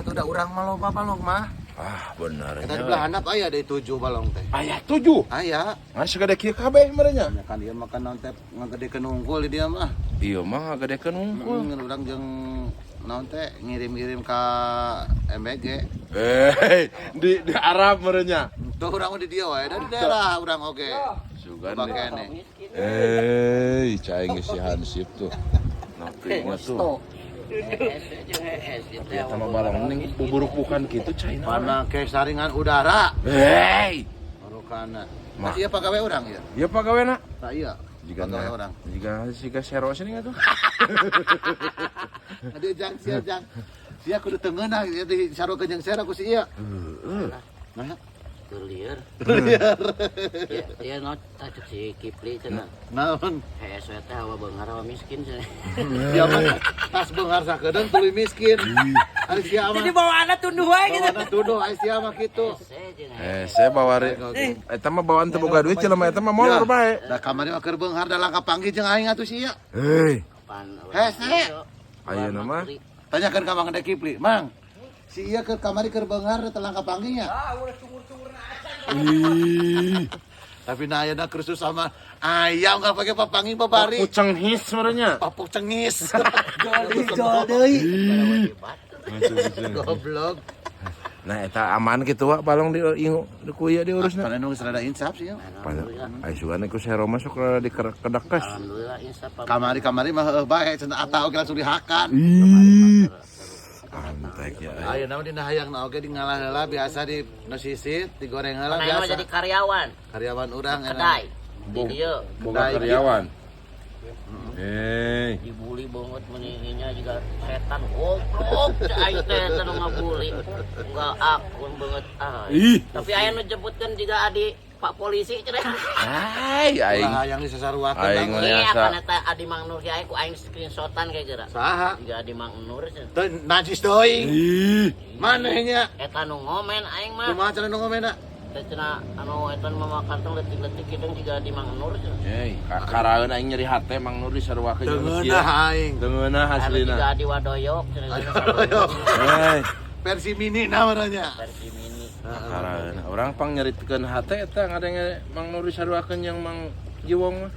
Atuh da urang mah loba balong mah. Ah, bener. Eta di belah handap aya deui 7 balong teh. Aya 7. Aya. Ngan segede kieu kabeh meureun nya. Ya kan ieu mah kan naon teh ngagedekeun hungkul di dia mah. Iya mah ngagedekeun hungkul. Urang jeung naon teh ngirim-ngirim ka MBG. Eh, di Arab meureun nya. Tuh urang mah di dieu wae, da di daerah urang oge. Sugan Loba deh. keneh. Eh, cai geus si Hansip tuh. Nah, tuh. Tapi eta mah balong ning buburuk bukan gitu cai. Pana ke saringan udara. Hei. Marukana. Mah. Masih iya pagawe urang ya? Iya pagawena. Tah iya. Jika Pagawe urang. Jika siga sero sini atuh. Aduh jang sia jang. Sia kudu teu ngeunah di sarukeun jeung sero ku si ieu. Heeh. Nah, Lieur. Ya, dia no cek si Kipli cenah. Naon? Hees we teh hawa beunghar hawa miskin cenah. Sia mah tas beunghar sakedeung tuluy miskin. Ari sia mah. Jadi bawaanna tunduh wae gitu. Bawaanna tunduh ari sia mah kitu. Hese jeung Eh, saya bawa eta mah bawaan teu boga duit jelema eta mah molor bae. Da kamari mah keur beunghar da langkah panggih jeung aing atuh sia. Hei, pan. Hese. Ayeuna mah. Tanyakeun ka Mang Kipli, Mang. Si iya keur kamari keur beunghar da langkah panggih nya. Ih, Tapi nah ayeuna kursus sama ayam nggak pakai papanggih babari. Puceng his merenya. Papuk cengis. Jol deui. Goblok. Nah, eta aman gitu wa balong di ingu di ku ieu diurusna. Padahal nu geus rada insaf sih ya. Ai sugan ku sero mah sok rada dikedekas. Alhamdulillah insaf. Kamari-kamari mah heueuh bae cenah atau oge langsung dihakan. Ih. Antek ya. Ayeuna mah dina hayangna oge di ngalah heula biasa di nu sisit, digoreng heula Karena biasa. jadi karyawan Karyawan urang enak. kedai. Di dieu Boga karyawan. Eh, dibully banget menininya juga setan goblok cek aing teh eta nu ngabully enggak akun banget ah. Ih. Tapi aya nu jemputkeun juga adi Pak polisi cenah. Ai aing. Ulah hayang disasaruakeun. Aing Bang. mah Iya biasa. kan eta adi Mang Nur ge aing ku aing screenshotan kayak geura. Saha? Juga adi Mang Nur cenah. Teu najis deui. Ih. Manehnya Eta nu ngomen aing mah. kumaha cenah nu ngomena? Teh cenah anu eta nu mamakan tong leutik-leutik hidung juga adi Mang Nur cenah. Hei, kakaraeun aing nyeri hate Mang Nur disaruakeun Teu jeung ngeunah kieu. aing. Teu ngeunah Anu aslina. juga adi Wadoyok cenah. Wadoyok. Hei, Versi mini namanya. Versi mini. kakaraeun. Urang pang nyeritekeun hate eta ngadenge Mang Nur disaruakeun jeung Mang Jiwong mah.